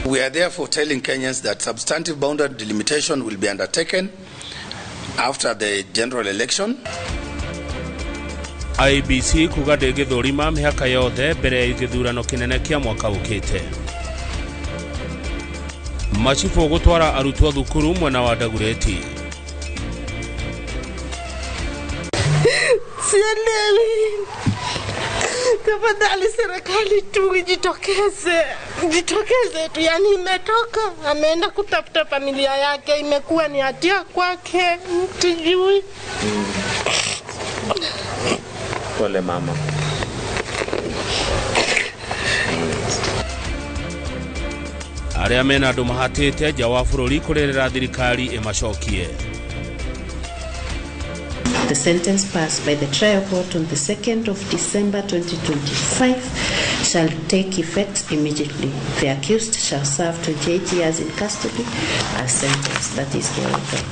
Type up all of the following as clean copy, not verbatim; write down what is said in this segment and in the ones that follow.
We are therefore telling Kenyans that substantive boundary delimitation will be undertaken after the general election. IEBC kuga ndĩngĩthũrima mĩhaka yothe mbere ya gĩthurano kĩnene kĩa mwaka ũkĩte. Macibũ gũtwara arutwo thukuru mwena wa Dagoretti. Sielewi. Tafadhali serikali tu ijitokeze, jitokeze tu. Yani imetoka, ameenda kutafuta familia yake, imekuwa ni hatia kwake, tujui. Pole mama. Arĩa mena andũ mahatĩte nja wa bũrũri kũrĩrĩra thirikari ĩmacokie. The sentence passed by the trial court on the 2nd of December 2025 shall take effect immediately. The accused shall serve 28 years in custody as sentenced. That is the order.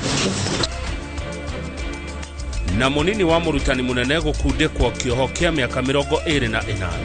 Na munini wa mũrutani mũnene gũkundĩkwo kĩoho kĩa mĩaka 28.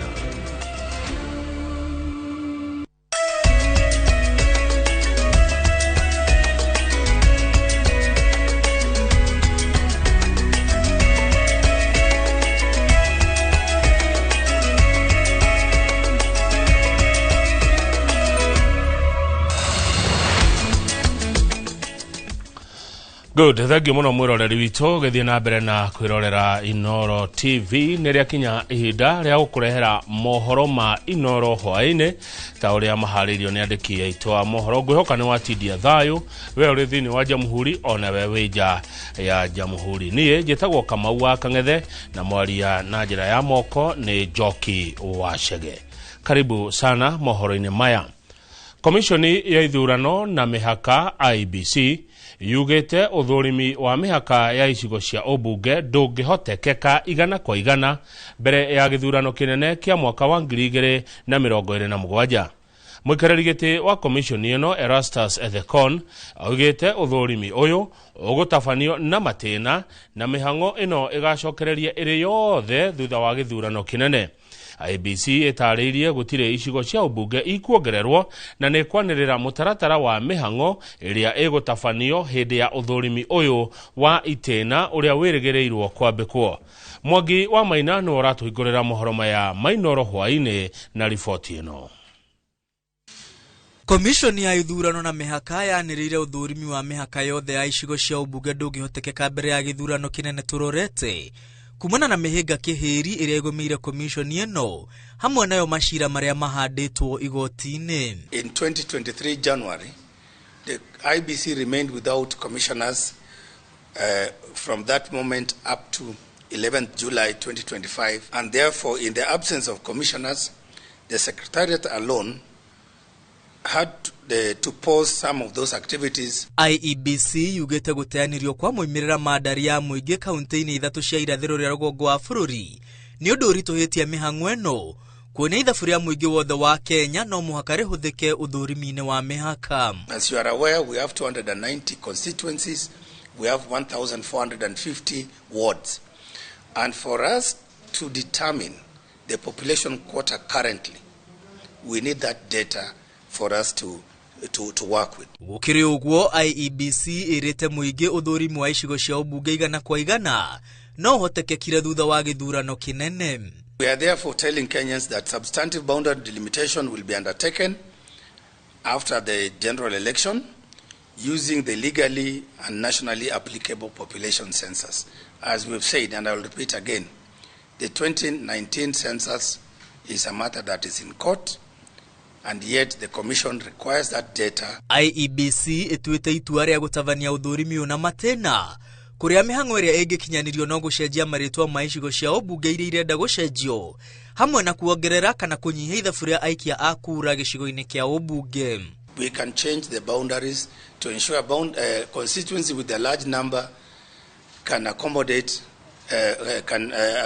Good, thank you muno mwiroreri witũ gĩthiĩ na mbere na kwĩrorera Inooro TV. Nĩ rĩakinya ihinda rĩa gũkũrehera mohoro ma Inooro hwaĩ-inĩ ta ũrĩa maharĩirio nĩ andĩki aitũ a mohoro. Ngwĩhoka nĩ watindia thayũ we ũrĩ thĩinĩ wa Jamhuri ona we wĩ nja ya Jamhuri. Niĩ njĩtagwo Kamau wa Kang'ethe na mwaria na njĩra ya moko nĩ Njoki wa Chege. Karibu sana mohoro-inĩ maya. Komishoni ya ithurano na mĩhaka IEBC yugĩte ũthũrimi wa mĩhaka ya icigo cia ũmbunge ndũngĩhotekeka igana kwa igana mbere ya gĩthurano kĩnene kĩa mwaka wa 2027. Mũikarĩri gĩtĩ wa komishoni ĩno Erastus Ethekon augĩte ũthũrimi ũyũ ũgũtabanio na matĩna na mĩhang'o ĩno ĩgacokereria ĩrĩ yothe thutha wa gĩthurano kĩnene. IEBC ĩtarĩirie gũtirĩ icigo cia ũmbunge ikuongererwo na nĩ kwanĩrĩra mũtaratara wa mĩhang'o ĩrĩa ĩgũtabanio hĩndĩ ya ũthũrimi ũyũ wa itĩna ũrĩa wĩrĩgĩrĩirwo kwambĩkwo. Mwangi wa Maina nĩwe ũratũhingũrĩra mohoro maya ma Inooro hwaĩ-inĩ na riboti ĩno. Komishoni ya ithurano na mĩhaka yanĩrĩire ũthũrimi wa mĩhaka yothe ya icigo cia ũmbunge ndũngĩhotekeka mbere ya gĩthurano kĩnene tũrorete kumana na mĩhĩnga kĩhĩri ĩrĩa ĩgũmĩire komishoni ĩno hamwe nayo macira marĩa mahandĩtwo igoti-inĩ. In 2023 January, the IEBC remained without commissioners from that moment up to 11th July 2025, and therefore in the absence of commissioners, the Secretariat alone had to pause some of those activities. IEBC yugĩte gũteanĩrio kwa moimĩrĩra ma ndari ya mũingĩ kaunti-inĩ ithatũ cia irathĩro rĩa rũgongo wa bũrũri nĩ ũndũ ũritũhĩtie mĩhang'o ĩno kuonia ithabu rĩa mũingĩ wothe wa Kenya no mũhaka rĩhũthĩke ũthũrimi-inĩ wa mĩhaka. As you are aware, we have 290 constituencies, we have 1,450 wards, and for us to determine the population quota currently, we need that data for us to work with. Gũkĩrĩ ũguo, IEBC ĩrĩte mũingĩ ũthũrimi wa icigo cia ũmbunge igana kwa igana no ũhotekekire thutha wa gĩthurano kĩnene. We are therefore telling Kenyans that substantive boundary delimitation will be undertaken after the general election using the legally and nationally applicable population census. As we've said, and I will repeat again, the 2019 census is a matter that is in court, and yet the commission requires that data. IEBC ĩtuĩte itua rĩa gũtabania ũthũrimi ũyũ na matĩna kũrĩa mĩhang'o ĩrĩa ĩngĩkinyanĩrio no gũcenjia marĩtwa ma icigo cia ũmbunge iria irenda gũcenjio hamwe na kuongerera kana kũnyihia ithabu rĩa aikia a kura gĩcigo-inĩ kĩa ũmbunge. We can change the boundaries to ensure constituency with a large number can accommodate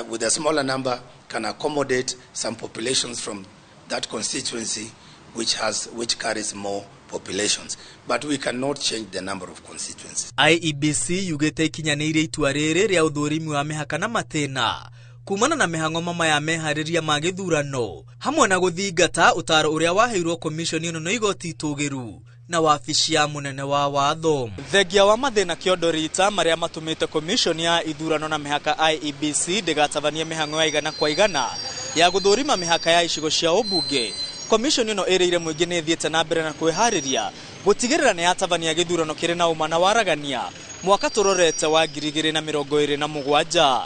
with a smaller number can accommodate some populations from that constituency which carries more populations, but we cannot change the number of constituencies. IEBC yugĩte ikinyanĩirie itua rĩrĩ rĩa ũthũrimi wa mĩhaka na matĩna kumana na mĩhang'o mama ya meharĩria ma gĩthurano hamwe na gũthingata ũtaaro ũrĩa waheirwo komishoni ĩno nĩ igoti itũgĩru na wabici ya mũnene wa watho. Thengia wa mathĩna kĩondo rita marĩa matũmĩte komishoni ya ithurano na mĩhaka IEBC ndĩgatabanie mĩhang'o ya igana kwa igana ya gũthũrima mĩhaka ya icigo cia ũmbunge. Komishoni ĩno ĩrĩire mũingĩ nĩ ĩthiĩte na mbere na kwĩharĩria gũtigĩrĩra nĩ yatabania gĩthurano kĩrĩ na ũma na waragania mwaka tũrorete wa 2027.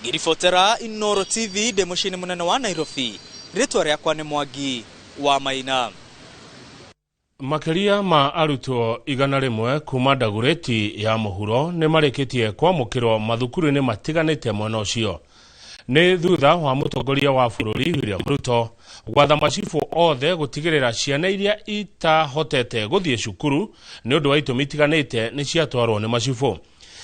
Ngiribotera Inooro TV ndĩ mũciĩ-inĩ mũnene wa Nairobi. Rĩtwa rĩakwa nĩ Mwangi wa Maina. Makĩria ma arutwo 100 kuma Dagoretti ya mũhuro nĩ marĩkĩtie kwamũkĩrwo mathukuru-inĩ matiganĩte mwena ũcio. Nĩ thutha wa mũtongoria wa bũrũri William Ruto gwatha macibũ othe gũtigĩrĩra ciana iria itahotete gũthiĩ cukuru nĩ ũndũ wa itũmi itiganĩte nĩ ciatwarwo nĩ macibũ.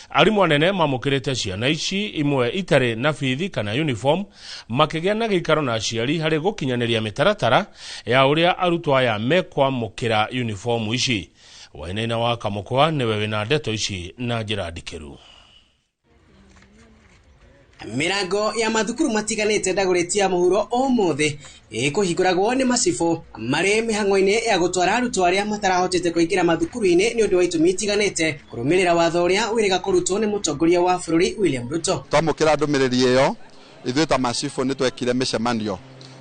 Arimũ anene mamũkĩrĩte ciana ici imwe itarĩ na bithi kana uniform makĩgĩa na gĩikaro na aciari harĩ gũkinyanĩria mĩtaratara ya ũrĩa arutwo aya mekwamũkĩra uniform ici. Wainaina wa Kamũkwa nĩwe wĩna ndeto ici na njĩra ndikĩru. Mirango ya mathukuru matiganĩte Dagoretti ya mũhuro ũmũthĩ ĩkũhingũragwo nĩ macibũ marĩ mĩhang'o-inĩ ya gũtwara arutwo arĩa matarahotete kũingĩra mathukuru-inĩ nĩ ũndũ wa itũmi itiganĩte kũrũmĩrĩra watho ũrĩa wĩrĩga kũrutwo nĩ mũtongoria wa bũrũri William Ruto. Twamũkĩra ndũmĩrĩri ĩyo ithuĩ ta macibũ nĩ twekire mĩcemanio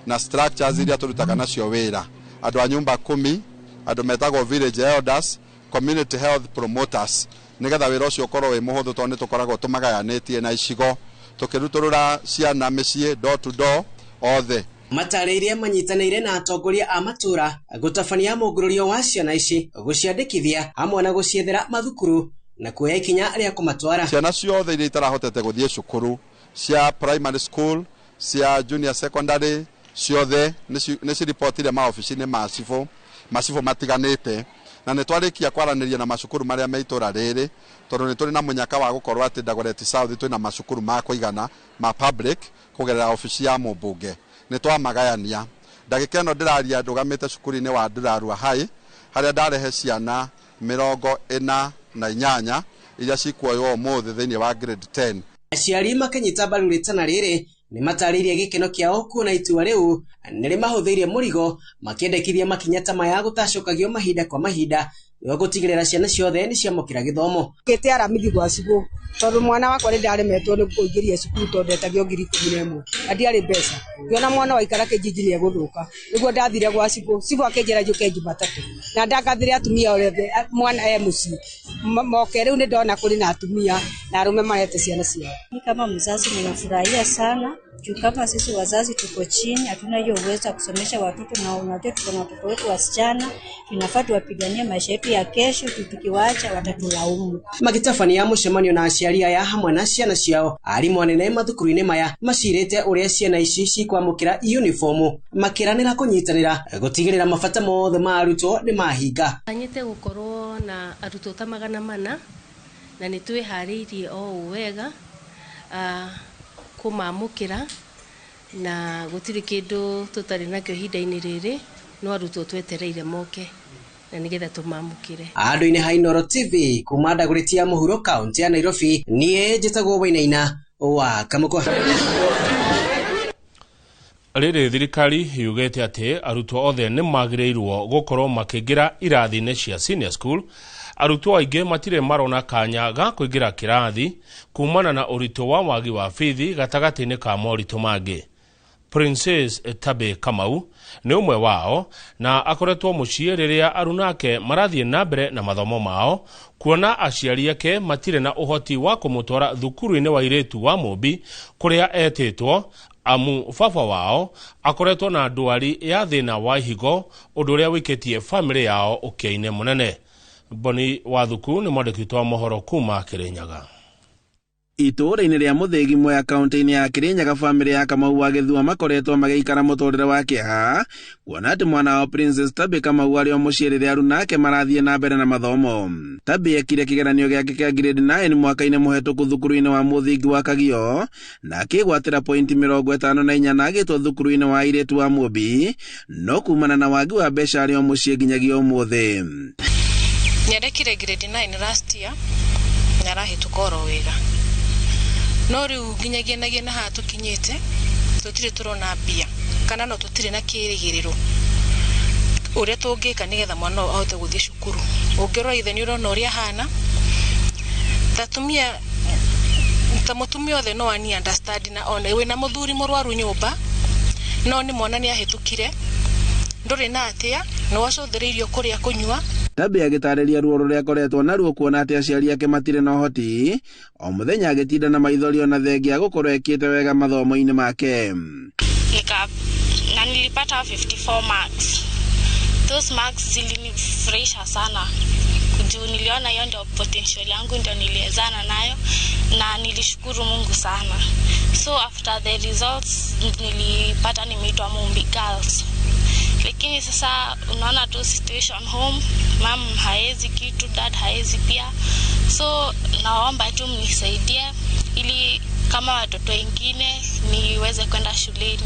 na structures iria tũrutaga nacio wĩra, andũ a nyumba kumi, andũ metagwo village elders, community health promoters, nĩgetha wĩra ũcio ũkorwo wĩ mũhũthũ tondũ nĩ tũkoragwo tũmagayanĩtie na icigo tukĩrutũrũra ciana mĩciĩ door to door othe. Matarĩirie manyitanĩire na atongoria a matũra gũtabania mũngũrũrio wa ciana ici, gũciandĩkithia hamwe na gũciethera mathukuru na kuoya ikinya rĩa kũmatwara. Ciana ciothe iria itarahotete gũthiĩ cukuru cia primary school, cia junior secondary, ciothe nĩ ciripotire maobici-inĩ ma cibũ, macibũ matiganĩte, na nĩ twarĩkia kwaranĩria na macukuru marĩa me itũra rĩrĩ tondũ nĩ tũrĩ na mũnyaka wa gũkorwo atĩ Dagoretti South twĩna macukuru ma kũigana ma public kũgerera obici ya mũmbunge. Nĩ twamagayania. Ndagĩka ĩno ndĩraria ndũgamĩte cukuru-inĩ wa Ndurarua High harĩa ndarehe ciana 48 iria cikuoywo ũmũthĩ thĩinĩ wa grade 10. Aciari makĩnyita mbaru rĩtana rĩrĩ nĩ matarĩirie gĩkeno kĩao kuona itua rĩu nĩ rĩmahũthĩirie mũrigo makĩendekithia makinya ta maya gũtacũkagio mahinda kwa mahinda nĩguo gũtigĩrĩra ciana ciothe nĩ ciamũkĩra gĩthomo. Ngĩte aramithi gwa cibũ tondũ mwana wakwa nĩ ndaremetwo nĩ kũingĩria cukuru tondũ ndetagio 11,000 na ndiarĩ mbeca. Ngĩona mwana waikara kĩnjinji nĩ egũthũka nĩguo ndathire gwa cibũ, cibũ akĩnjĩra njũke Jumatatũ na ndangathire atumia othe mwana e mũciĩ moke. Rĩu nĩ ndona kũrĩ na atumia na arũme marete ciana ciao. Kama mzazi ninafurahia sana juu kama sisi wazazi tuko chini, hatuna hiyo uwezo wa kusomesha watoto, na unajua tuko na watoto wetu wasichana, tunafaa tuwapiganie maisha yetu ya kesho, tukiwaacha watatulaumu. Magĩtabania mũcemanio na aciari aya hamwe na ciana ciao, arimũ anene mathukuru-inĩ maya macirĩte ũrĩa ciana ici cikwamũkĩra uniform, makĩranĩra kũnyitanĩra gũtigĩrĩra mabata mothe ma arutwo nĩ mahinga. Tanyĩte gũkorwo na arutwo ta 400 na nĩ twĩharĩirie o ũũ wega kũmamũkĩra na gũtirĩ kĩndũ tũtarĩ nakĩo ihinda-inĩ rĩrĩ, no arutwo twetereire moke na nĩgetha tũmamũkĩre. Andũ-inĩ ha Inooro TV kuma Dagoretti ya mũhuro kaunti ya Nairobi, niĩ njĩtagwo Wainaina wa Kamũkwa. Rĩrĩ thirikari yugĩte atĩ arutwo othe nĩ magĩrĩirwo gũkorwo makĩingĩra irathi-inĩ cia senior school. Arutwo aingĩ matirĩ marona kanya ga kũingĩra kĩrathi kumana na ũritũ wa wagi wa bithi gatagatĩ-inĩ ka moritũ mangĩ. Princess Tabe Kamau nĩ ũmwe wao na akoretwo mũciĩ rĩrĩa arunake marathiĩ na mbere na mathomo mao kuona aciari ake matirĩ na ũhoti wa kũmũtwara thukuru-inĩ wa airĩtu wa Mũmbi kũrĩa etĩtwo amu baba wao akoretwo na ndwari ya thĩna wa higo ũndũ ũrĩa wĩkĩtie famĩlĩ yao ũkĩa-inĩ mũnene. Boni Wathuku nĩ mwandĩki witũ wa mohoro kuma Kĩrĩnyaga. Itũũra-inĩ rĩa Mũthĩgi Mwea kaunti-inĩ ya Kĩrĩnyaga bamĩrĩ ya Kamau wa Gĩthua makoretwo magĩikara mũtũrĩre wa kĩeha kuona atĩ mwana wao Princess Tabi Kamau arĩ o mũciĩ rĩrĩa aruna ake marathiĩ na mbere na mathomo. Tabi ekire kĩgeranio gĩake kĩa grade 9 mwaka-inĩ mũhetũku thukuru-inĩ wa mũthingi wa Kagio na akĩgwatĩra pointi 54 na agĩtwo thukuru-inĩ wa airĩtu wa Mũmbi no kumana na wagi wa mbeca arĩ o mũciĩ nginyagia ũmũthĩ. Nĩarekire grade 9 last year na arahĩtũka oro wega. No rĩu nginyagia na haha tũkinyĩte tũtirĩ tũrona mbia kana no tũtirĩ na kĩrĩgĩrĩro ũrĩa tũngĩka nĩgetha mwana ũyũ ahote gũthiĩ cukuru. Ũngĩrora ithe nĩ ũrona ũrĩa ahana ta atumia ta mũtumia othe no ani understand na one wĩna mũthuri mũrwaru nyũmba no nĩ mwana nĩ ahĩtũkire ndũrĩ na atĩa nĩ wacũthĩrĩirio kũrĩa kũnyua. Tabby agĩtarĩria ruo rũrĩa akoretwo naruo kuona atĩ aciari ake matirĩ na ũhoti o mũthenya agĩtinda na maithori ona thengia gũkorwo ekĩte wega mathomo-inĩ make. Na nilipata 54 marks. Those marks zilinifurahisha sana juu niliona hiyo ndio potential yangu, ndio niliwezana nayo na nilishukuru Mungu sana. So after the results nilipata nimeitwa Mumbi Girls. Lakini sasa unaona tu situation home, mom haezi kitu, dad haezi pia. So naomba tu mnisaidie ili kama watoto wengine niweze kwenda shuleni.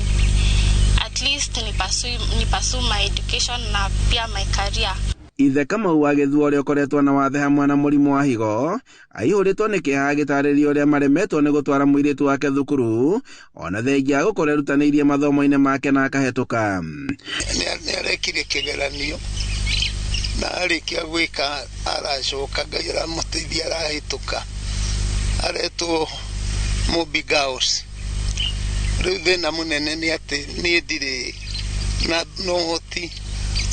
At least nipursue my education na pia my career. Ithe Kamau wa Gĩthua ũrĩa ũkoretwo na wathe hamwe na mũrimũ wa higo aihũrĩtwo nĩ kĩeha agĩtarĩria ũrĩa maremetwo nĩ gũtwara mũirĩtu wake thukuru ona thengia gũkorwo erutanĩirie mathomo-inĩ make na akahĩtũka. Nĩ arekire kĩgeranio na arĩkia gwĩka aracoka Ngai aramũteithia arahĩtũka aretwo Mumbi Girls. Rĩu thĩna mũnene nĩ atĩ niĩ ndirĩ na ũhoti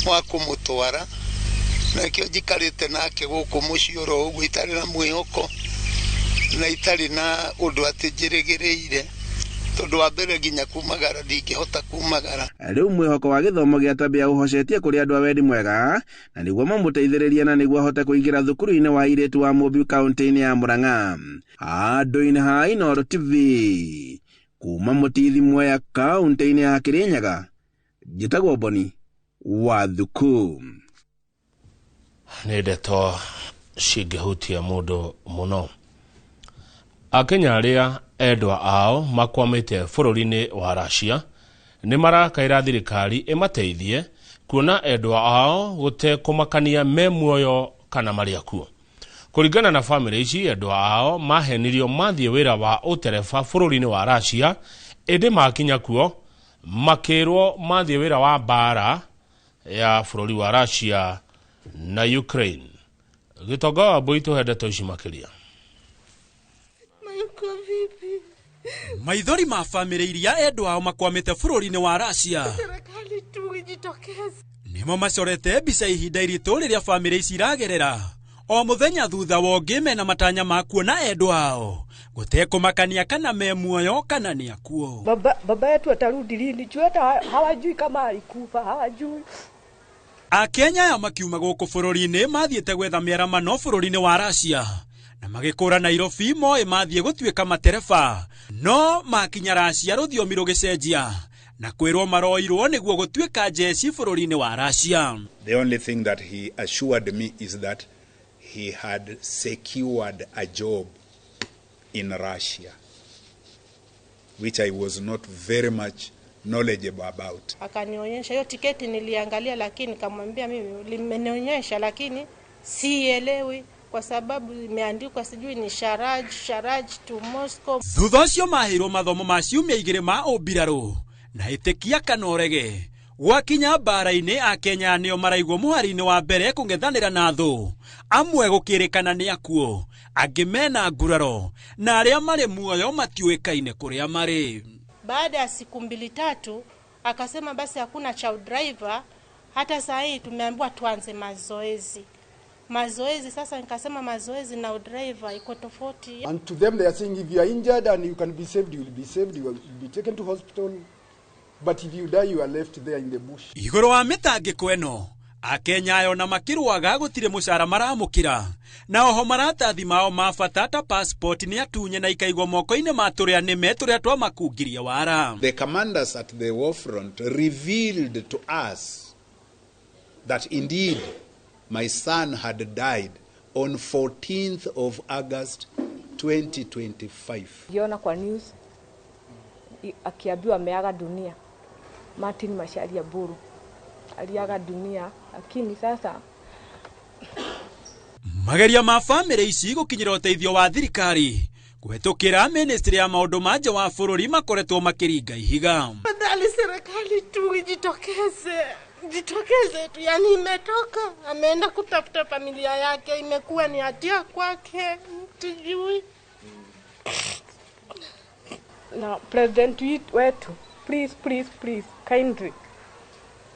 wa kũmũtwara nakĩo njikarĩte nake gũkũ mũciĩ oro ũguo itarĩ na mwĩhoko na itarĩ na ũndũ atĩ njĩrĩgĩrĩire tondũ wa mbere nginya kumagara ndingĩhota kumagara. Rĩu mwĩhoko wa gĩthomo gĩa Tabby ũhocetie kũrĩ andũ a wendi mwega na nĩguo mamũteithĩrĩrie na nĩguo ahote kũingĩra thukuru-inĩ wa airĩtu wa Mũmbi kaũntĩ-inĩ ya Murang'a. Handũ-inĩ ha Inooro TV kuma Mũtithi Mwea kaũntĩ-inĩ ya Kĩrĩnyaga, njĩtagwo Boni wa Thuku. Nĩ ndeto cingĩhutia mũndũ mũno. Akenya arĩa endwa ao makwamĩte bũrũri-inĩ wa Russia nĩ marakaĩra thirikari ĩmateithie kuona endwa ao gũtekũmakania me muoyo kana marĩ akuũ. Kũringana na bamĩrĩ ici, endwa ao mahenirio mathiĩ wĩra wa ũtereba bũrũri-inĩ wa Russia, ĩndĩ makinya kuo makĩrwo mathiĩ wĩra wa mbara ya bũrũri wa Russia na Ukraine. Gĩtonga wa Mbui tũhe ndeto ici makĩria. Maithori ma bamĩrĩ iria endwa ao makwamĩte bũrũri-inĩ wa Russia Serikali tu ijitokeze. nĩmo macorete mbica ihinda iritũ rĩrĩa bamĩrĩ ici iragerera o mũthenya thutha wa ũngĩ mena matanya ma kuona endwa ao gũtekũmakania kana me muoyo kana nĩ akuũ. Baba yetu atarudi lini? Juu hata hawajui kama alikufa, hawajui. Akenya aya makiuma gũkũ bũrũri-inĩ mathiĩte gwetha mĩaramano bũrũri-inĩ wa Russia na magĩkũra Nairobi moĩ mathiĩ gũtuĩka matereba no makinya Russia rũthiomi rũgĩcenjia na kwĩrwo maroirwo nĩguo gũtuĩka jeshi bũrũri-inĩ wa Russia. The only thing that he assured me is that he had secured a job in Russia, which I was not very much knowledgeable about. Akanionyesha hiyo tiketi, niliangalia, lakini nikamwambia mimi limenionyesha lakini sielewi kwa sababu imeandikwa sijui ni Sharaj to Moscow. Thutha ũcio maheirwo mathomo ma ciumia igĩrĩ ma ũmbirarũ na ĩtĩkia kana ũrege gwakinya mbara-inĩ Akenya nĩo maraigwo mũhari-inĩ wa mbere kũng'ethanĩra na thũ amwe gũkĩrĩkana nĩ akuũ angĩ mena nguraro na arĩa marĩ muoyo matiũĩkaine kũrĩa marĩ. Baada ya siku mbili tatu akasema basi hakuna cha driver, hata saa hii tumeambiwa tuanze mazoezi. Mazoezi sasa nikasema mazoezi na driver iko tofauti. And to them they are saying if you are injured and you can be saved, you will be saved, you will be taken to hospital, but if you die you are left there in the bush. Igũrũ wa mĩtangĩko ĩno Akenya ayo na makĩrũaga gũtirĩ mũcara maramũkĩra na oho maratathi mao ma bata ta passport nĩ atunye na ikaigwo moko-inĩ ma tũrĩa nĩme tũrĩa twamakungirie wara. The commanders at the war front revealed to us that indeed my son had died on 14th of August 2025. Ngiona kwa news akiambiwa ameaga dunia, Martin Macharia Mburu aliaga dunia, lakini sasa mageria ma family ici gũkinyĩra ũteithio wa thirikari Kũhetũkĩra ministry ya maũndũ ma nja wa bũrũri makoretwo makĩringa ihiga. Afadhali serikali tu ijitokeze, jitokeze tu. Yani imetoka, ameenda kutafuta familia yake, imekuwa ni hatia kwake, tujui. Na president wetu, please, please, please, kindly,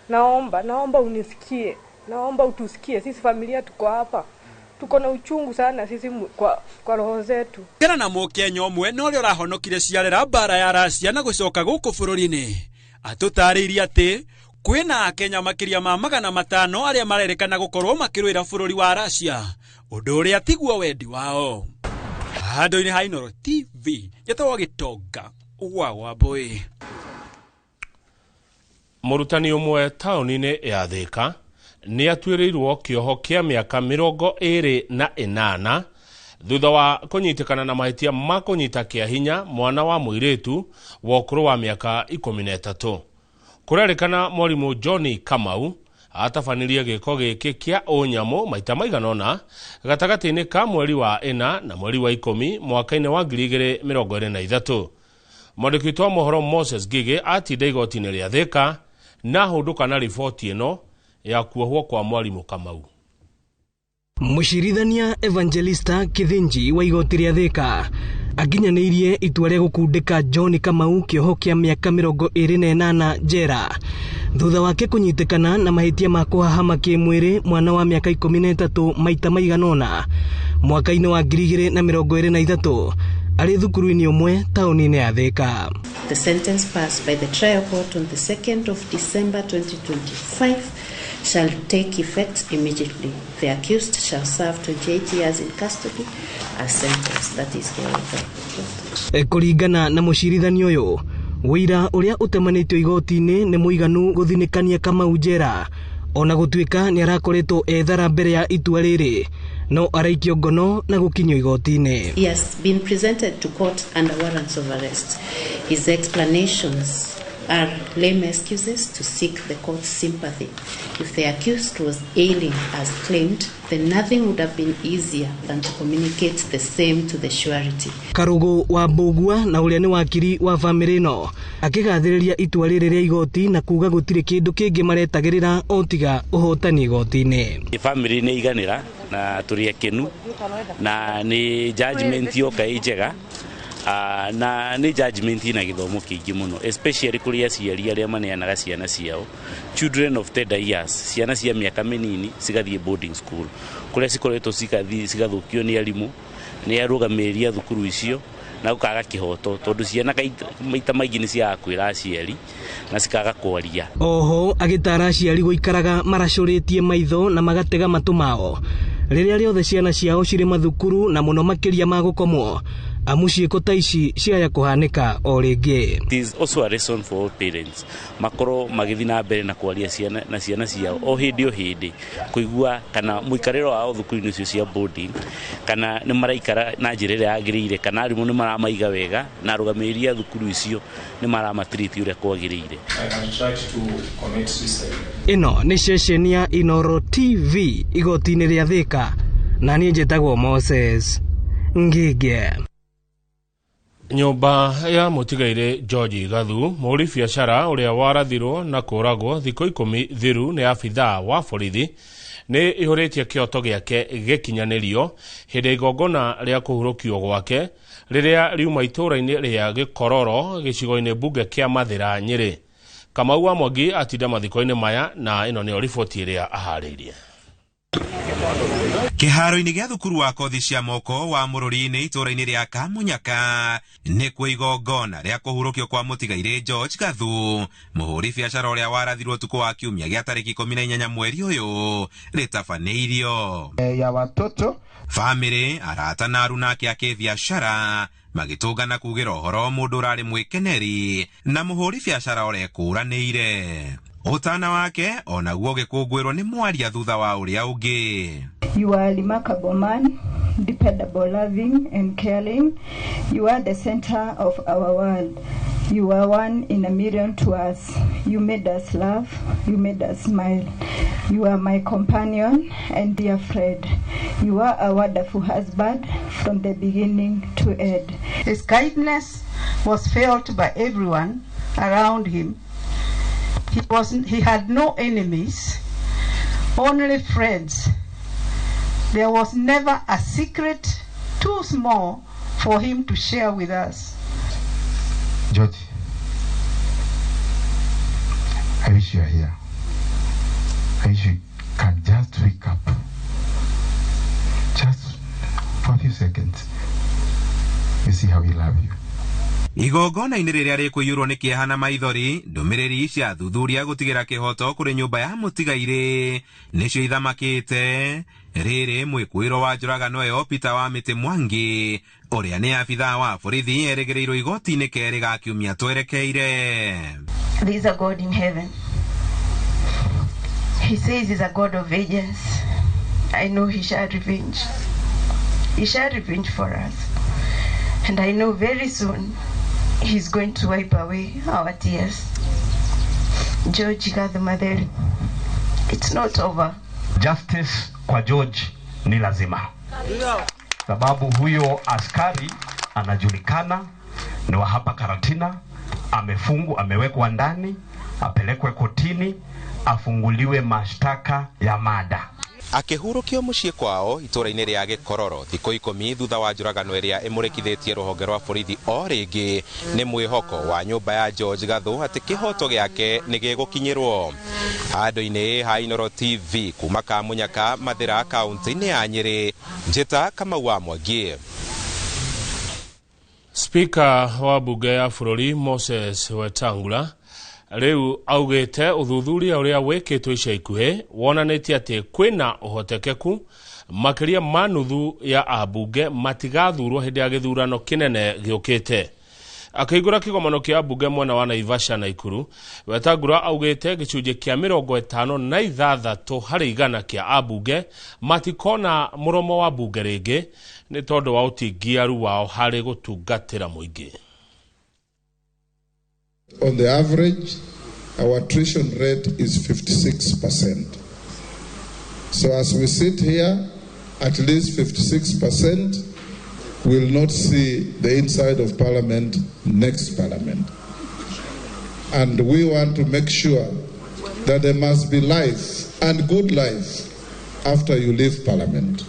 naomba unisikie, naomba utusikie. Sisi familia tuko hapa, tuko na uchungu sana sisi kwa roho zetu. Kana na Mũkenya ũmwe na ũrĩa ũrahonokire ciarera mbara ya Racia na gũcoka gũkũ bũrũri-inĩ atũtarĩirie atĩ kwĩna Akenya makĩria ma 500 arĩa marerĩkana gũkorwo makĩrũĩra bũrũri wa Racia, ũndũ ũrĩa tiguo wendi wao. Handũ-inĩ ha Inooro TV njĩtagwo Gĩtonga wa Wambũi. Mũrutani ũmwe taũni-inĩ ya Thĩka nĩ atuĩrĩirwo kĩoho kĩa mĩaka 28 thutha wa kũnyitĩkana na mahĩtia ma kũnyita kĩa hinya mwana wa mũirĩtu wa ũkũrũ wa mĩaka 13. Kũrerĩkana mwarimũ Johnny Kamau atabanirie gĩko gĩkĩ kĩa ũnyamũ maita maigana ũna gatagatĩ-inĩ ka mweri wa 4 na mweri wa 10 mwaka-inĩ wa 2023. Mwandĩki witũ wa mohoro Moses Ngigĩ atinda igoti-inĩ rĩa Thĩka na hũndũka na riboti ĩno ya kuohwo kwa mwarimũ Kamau. Mũcirithania Evangelista Kithinji wa igoti rĩa Thĩka akinyanĩirie itua rĩa gũkundĩka John Kamau kĩoho kĩa mĩaka 28 njera thutha wake kũnyitĩkana na mahĩtia ma kũhahama kĩmwĩrĩ mwana wa mĩaka 13 maita maigana ũna mwaka-inĩ wa 2023 arĩ thukuru-inĩ ũmwe taũni-inĩ ya Thĩka. The sentence passed by the trial court on the 2nd of December 2025 shall take effect immediately. The accused shall serve 28 years in custody as sentence. That is the order. Kũringana na mũcirithania ũyũ, wĩira ũrĩa ũtemanĩtio igoti-inĩ nĩ mũiganu gũthinĩkania Kamau njera ona gũtuĩka nĩ arakoretwo ethara mbere ya itua rĩrĩ no araikio ngono na gũkinyio igoti-inĩ. He has been presented to court under warrants of arrest. His explanations are lame excuses to seek the court's sympathy. If the accused was ailing as claimed, then nothing would have been easier than to communicate the same to the surety. Karugu wa Mbugua na ũrĩa nĩ wakiri wa bamĩrĩ ĩno akĩgathĩrĩria itua rĩrĩ rĩa igoti na kuga gũtirĩ kĩndũ kĩngĩ maretagĩrĩra o tiga ũhotani igoti-inĩ. Bamĩrĩ nĩ iganĩra na tũrĩ akenu na nĩ judgment yoka ĩ njega. Na nĩ judgment ina gĩthomo kĩingĩ mũno, especially kũrĩ aciari arĩa maneanaga ciana ciao, children of tender years, ciana cia mĩaka mĩnini cigathiĩ boarding school kũrĩa cikoretwo cigathũkio nĩ arimũ, nĩ arũgamĩrĩri a thukuru icio na gũkaga kĩhoto tondũ ciana maita maingĩ nĩ ciagaga kwĩra aciari na cikaga kwaria. Oho agĩtara aciari gũikaraga maracũrĩtie maitho na magatega matũ mao rĩrĩa rĩothe ciana ciao cirĩ mathukuru na mũno makĩria ma gũkomwo amu ciĩko ta ici ciaya kũhanĩka o rĩngĩ. It is also a lesson for all parents makorwo magĩthiĩ na mbere na kwaria ciana na ciana ciao o hĩndĩ kũigua kana mũikarĩro wao thukuru-inĩ icio cia boarding kana nĩ maraikara na njĩra ĩrĩa yagĩrĩire kana arimũ nĩ maramaiga wega na arũgamĩrĩri a thukuru icio nĩ maramatiriti ũrĩa kwagĩrĩire. Ĩno nĩ ceceni ya Inooro TV igoti-inĩ rĩa Thĩka na niĩ njĩtagwo Moses Ngige. Nyũmba ya mũtigairĩ George Gathu, mũhũri biacara ũrĩa warathirwo na kũragwo thikũ 10 thiru nĩ abithaa wa borithi nĩ ihũrĩtie kĩoto gĩake gĩkinyanĩrio hĩndĩ ya igongona rĩa kũhurũkio gwake rĩrĩa riuma itũũra-inĩ rĩa Gĩkororo gĩcigo-inĩ mbunge kĩa Mathĩra Nyĩrĩ. Kamau wa Mwangi atinda mathiko-inĩ maya na ĩno nĩyo riboti ĩrĩa aharĩirie. Kĩharo-inĩ gĩa thukuru wa kothi cia moko wa Mũrũri-inĩ itũũra-inĩ rĩa Kamunyaka nĩkuo igongona rĩa kũhurũkio kwa mũtigairĩ George Gathu, mũhũri biacara ũrĩa warathirwo ũtukũ wa kiumia gĩa tarĩki 18 mweri ũyũ rĩtabanĩirio. Ya watoto bamĩrĩ, arata na aruna ake a kĩbiacara magĩtũngana kugĩra ũhoro mũndũ ũrarĩ mwĩkeneri na mũhũri biacara ũrekũranĩire. Ũtana wake onaguo ũgĩkũngũĩrwo nĩ mwaria thutha wa ũrĩa ũngĩ. You are a remarkable man, dependable, loving and caring. You are the center of our world. You are one in a million to us. You made us laugh. You made us smile. You are my companion and dear friend. You are a wonderful husband from the beginning to end. His kindness was felt by everyone around him. He had no enemies, only friends. There was never a secret too small for him to share with us. George, I wish you were here. I wish you can just wake up. Just for a few seconds. You see how we love you. Igongona-inĩ rĩrĩa rĩkũiyũrwo nĩ kĩeha na maithori, ndũmĩrĩri cia athuthuria gũtigĩra kĩhoto kũrĩ nyũmba ya mũtigairĩ nĩcio ithamakĩte. Rĩrĩ mwĩkũĩro wa njũragano ĩyo Peter wa Mĩtĩ Mwangi ũrĩa nĩ abithaa wa borithi erĩgĩrĩirwo igoti-inĩ kerĩ ga kiumia twerekeire. There is a God in heaven. He says he's a God of vengeance. I know he shall revenge. He shall revenge for us. And I know very soon he's going to wipe away our tears. George Gathumatheri, it's not over. Justice kwa George ni lazima, sababu huyo askari anajulikana, ni wa hapa Karatina, amefungwa, amewekwa ndani, apelekwe kotini, afunguliwe mashtaka ya mada. Akĩhurũkio mũciĩ kwao itũũra-inĩ rĩa Gĩkororo thikũ 10 thutha wa njũragano ĩrĩa ĩmũrĩkithĩtie rũhonge rwa borithi o rĩngĩ nĩ mwĩhoko wa nyũmba ya George Gathu atĩ kĩhoto gĩake nĩ gĩgũkinyĩrwo. Handũ-inĩ ha Inooro TV kuma Kamunyaka, Mathĩra, kaunti-inĩ ya Nyĩrĩ, Njĩta Kamau wa Mwangi. Spika wa bunge ya bũrũri Moses Wetangula rĩu augĩte ũthuthuria ũrĩa wĩkĩtwo ica ikuhĩ wonanĩtie atĩ kwĩna ũhotekeku makĩria ma nuthu ya ambunge matigathurwo hĩndĩ ya gĩthurano kĩnene gĩũkĩte. Akĩhingũra kĩgomano kĩa ambunge mwena wa Naivasha na Ikuru, Wetangula augĩte gĩcunjĩ kĩa 56 harĩ igana kĩa ambunge matikona mũromo wa bunge rĩngĩ nĩ tondũ wa ũtingiaru wao harĩ gũtungatĩra mũingĩ. On the average, our attrition rate is 56%. So as we sit here, at least 56% will not see the inside of Parliament next Parliament. And we want to make sure that there must be life and good life after you leave Parliament,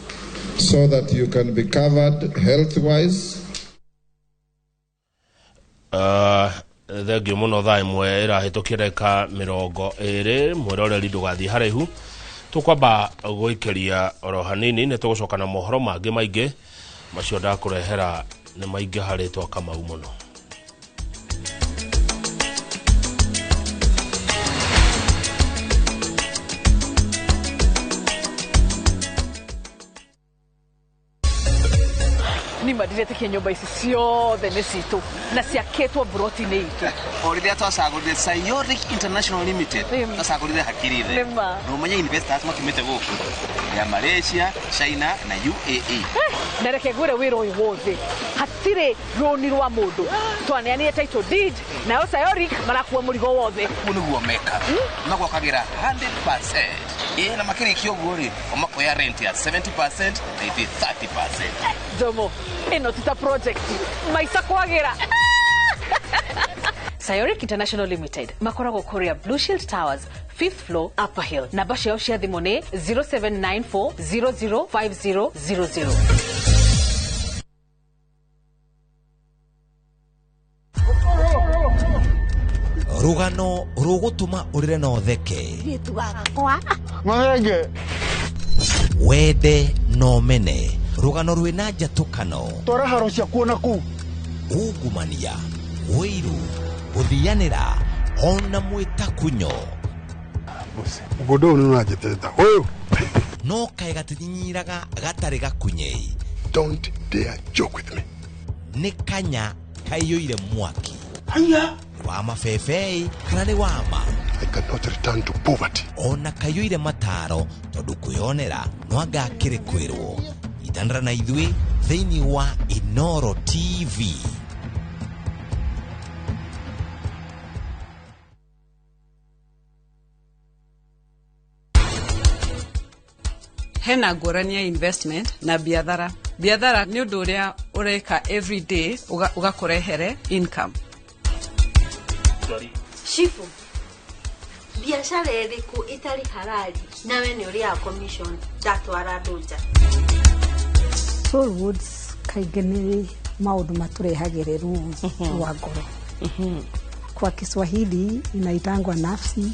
so that you can be covered health-wise. Thengio muno thaa ĩmwe ĩrahĩtũkia ndagĩka 20 mwĩroreri ndũgathiĩ haraihu tũkwamba gũikĩria oro hanini nĩ tũgũcoka na mohoro mangĩ maingĩ macio ndakũrehera nĩ maingĩ harĩ twa Kamau mũno. Nima ndiretĩkia nyũmba ici ciothe nĩ citũ na ciakĩtwo mburoti-inĩ itũ. O rĩrĩa twacagũrire Sayoric International Limited, twacagũrire hakiri thĩ. Na ũmenye investors makiumĩte gũkũ ya Malaysia, China na UAE. Na reke ngwĩre wĩra ũyũ wothe hatirĩ rũni rwa mũndũ. Twaneanire title deed nayo Sayoric marakua mũrigo wothe. Ũguo nĩguo mekaga. Magwakagĩra 100%. Ĩ na makĩrĩkia ũguo rĩ, o makoya rent ya 70% na ithuĩ 30%. Jomo, ĩno ti ta project maica kwagĩra. Sayoric International Limited makoragwo kũrĩa Blue Shield Towers, 5th floor, Upper Hill. Namba ciao cia thimũ nĩ 0794 005000. Rũgano rũgũtũma ũrĩre na ũtheke, wende na ũmene, rũgano rwĩna njatũkano, twara haro ciakuo na kũu, ungumania, ũiru, gũthianĩra ona mwĩtakunyo. Mũgũnda ũyũ nĩ ũranjĩtĩta ũyũ no kaĩ gatinyinyiraga gatarĩ gakunyei. Don't dare joke with me. Nĩ kanya kaiyũire mwaki. Haya wa mabebei kana nĩ wama. I cannot return to poverty. Ona kaiyũire mataro tondũ kwĩyonera no anga akĩrĩ kwĩrwo. Itanĩra na ithuĩ thĩinĩ wa Inooro TV. Hena ngũrani ya investment na biathara. Biathara nĩ ũndũ ũrĩa ũreka every day ũgakũrehere income. Shifu, biacara ĩrĩkũ ĩtarĩ halali nawe nĩ ũrĩaga commission ndatwara andũ nja? Soul Woods kaingĩ nĩ maũndũ matũrehagĩre ruo rwa ngoro. Kwa Kiswahili inaitangwa nafsi.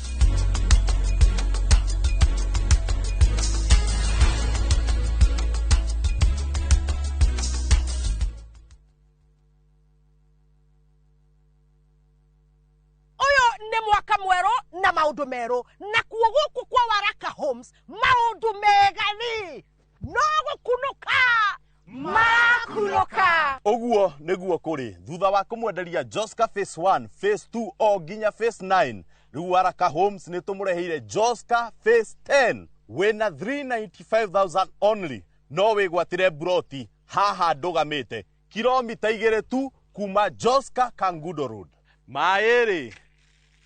Ũyũ nĩ mwaka mwerũ na maũndũ merũ, nakuo gũkũ kwa Waraka Homes maũndũ mega rĩ no gũkunũka marakunũka. Ũguo nĩguo kũrĩ thutha wa kũmwenderia Joska phase 1, phase 2 o nginya phase 9. Rĩu Waraka Homes nĩ tũmũreheire Joska phase 10 wĩna 395,000 only, no wĩgwatĩre mburoti haha ndũgamĩte kilomita 2 tu kuma Joska Kangundo Road. Maĩ rĩ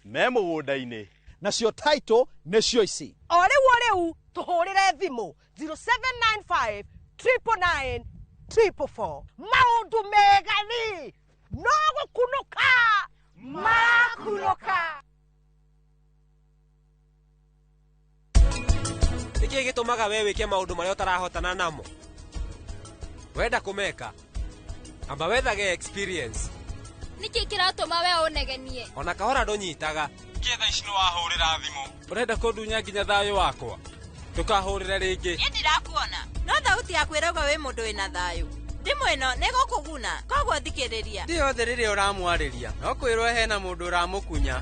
me mũgũnda-inĩ, nacio title nĩcio ici. O rĩu o rĩu tũhũrĩre thimũ 0795 999 444. Maũndũ mega rĩ no gũkunũka marakunũka. Nĩkĩĩ gĩtũmaga we wĩke maũndũ marĩa ũtarahotana namo? Wenda kũmeka, amba wethage experience. Nĩkĩ kĩratũma we ũnegenie? Ona kahora ndũnyitaga. Kĩ thaa ici nĩwahũrĩra thimũ? Ũrenda kũndunya nginya thayũ wakwa? Ndũkahũrĩre rĩngĩ. Niĩ ndirakuona, no thauti yaku ĩrauga wĩ mũndũ wĩna thayũ. Thimũ ĩno nĩgũkũguna, koguo thikĩrĩria. Ti yothe rĩrĩa ũramwarĩria, no kwĩrwo hena mũndũ ũramũkunya.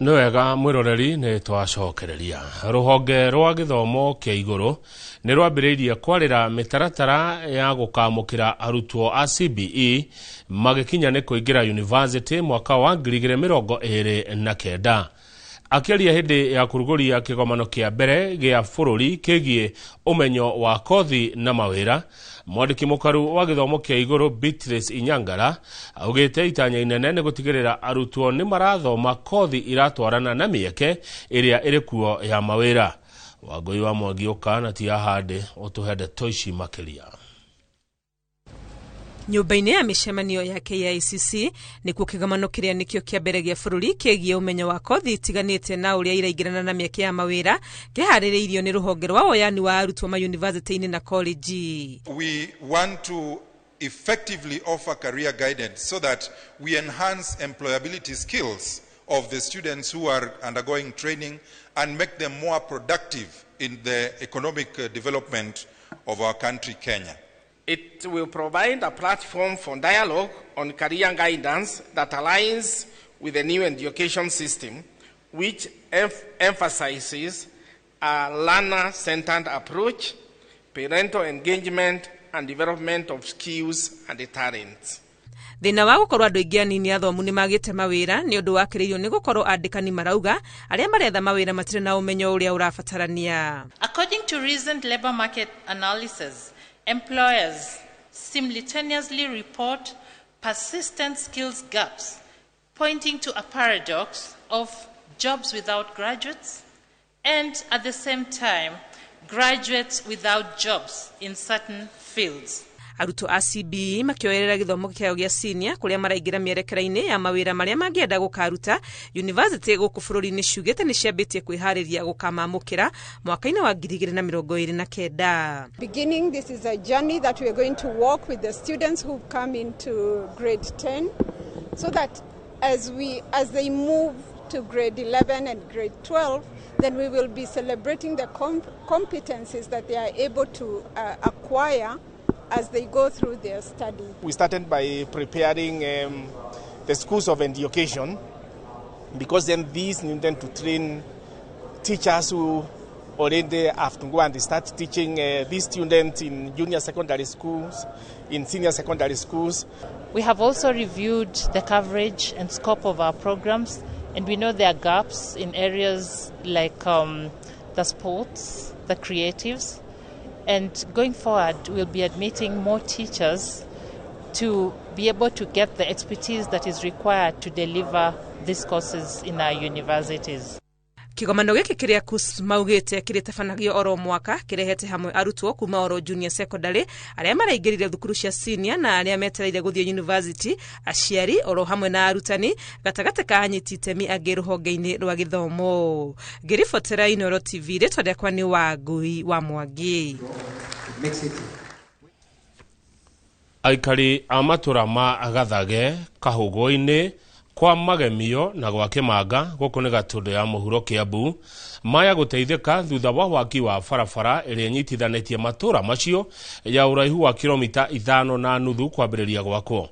Nĩ wega mwĩroreri, nĩ twacokereria. Rũhonge rwa gĩthomo kĩa igũrũ nĩ rwambĩrĩirie kwarĩra mĩtaratara ya gũkamũkĩra arutwo a CBE magĩkinya nĩ kũingĩra university mwaka wa 2029. Akĩaria hĩndĩ ya kũrugũria kĩgomano kĩa mbere gĩa bũrũri kĩgiĩ ũmenyo wa kothi na mawĩra, mwandĩki mũkaru wa gĩthomo kĩa igũrũ Beatrice Inyangara augĩte itanya inene nĩ gũtigĩrĩra arutwo nĩ marathoma kothi iratwarana na mĩeke ĩrĩa ĩrĩ kuo ya mawĩra. Wangũi wa Mwangi ũka na ti ahande ũtũhe ndeto ici makĩria. Nyũmba-inĩ ya mĩcemanio ya KICC nĩkuo kĩgomano kĩrĩa nĩkĩo kĩa mbere gĩa bũrũri kĩgiĩ ũmenyo wa kothi itiganĩte na ũrĩa iraingĩrana na mĩeke ya mawĩra kĩharĩrĩirio nĩ rũhonge rwa woyani wa arutwo ma university-inĩ na college. We want to effectively offer career guidance so that we enhance employability skills of the students who are undergoing training and make them more productive in the economic development of our country, Kenya. It will provide a platform for dialogue on career guidance that aligns with the new education system, which emphasizes a learner-centered approach, parental engagement, and development of skills and talents. Thĩna wa gũkorwo andũ aingĩ anini athomu nĩ magĩte mawĩra nĩ ũndũ wakĩrĩirio nĩ gũkorwo andĩkani marauga arĩa maretha mawĩra matirĩ na ũmenyo ũrĩa ũrabatarania. According to recent labor market analysis, employers simultaneously report persistent skills gaps, pointing to a paradox of jobs without graduates and, at the same time, graduates without jobs in certain fields. Arutwo a CBE makĩoerera gĩthomo kĩao gĩa senior kũrĩa maraingĩra mĩerekera-inĩ ya mawĩra marĩa mangĩenda gũkaruta. University gũkũ bũrũri-inĩ ciugĩte nĩ ciambĩtie kwĩharĩria gũkamamũkĩra mwaka-inĩ wa 2029. Beginning, this is a journey that we are going to walk with the students who come into grade 10, so that as they move to grade 11 and grade 12, then we will be celebrating the competencies that they are able to acquire as they go through their study. We started by preparing the schools of education, because then these needed to train teachers who already have to go and start teaching these students in junior secondary schools, in senior secondary schools. We have also reviewed the coverage and scope of our programs, and we know there are gaps in areas like the sports, the creatives, And going forward, we'll be admitting more teachers to be able to get the expertise that is required to deliver these courses in our universities. Kĩgomano gĩkĩ kĩrĩa KUCCPS maugĩte kĩrĩtabanagio oro mwaka kĩrehete hamwe arutwo kuma oro junior secondary arĩa maraingĩrire thukuru cia senior na arĩa metereire gũthiĩ university, aciari oro hamwe na arutani gatagatĩ ka anyiti itemi angĩ rũhonge-inĩ rwa gĩthomo. Ngĩribotera Inooro TV, rĩtwa rĩakwa nĩ Wangui wa Mwangi. Aikari a matũra ma Gathage Kahũgũ-inĩ kwa Magemio na gwa Kĩmanga gũkũ nĩ Gatũndũ ya mũhuro Kĩambu maya gũteithĩka thutha wa waki wa barabara ĩrĩa ĩnyitithanĩtie matũra macio ya ũraihu wa kilomita 5.5 kwambĩrĩria gwakwo.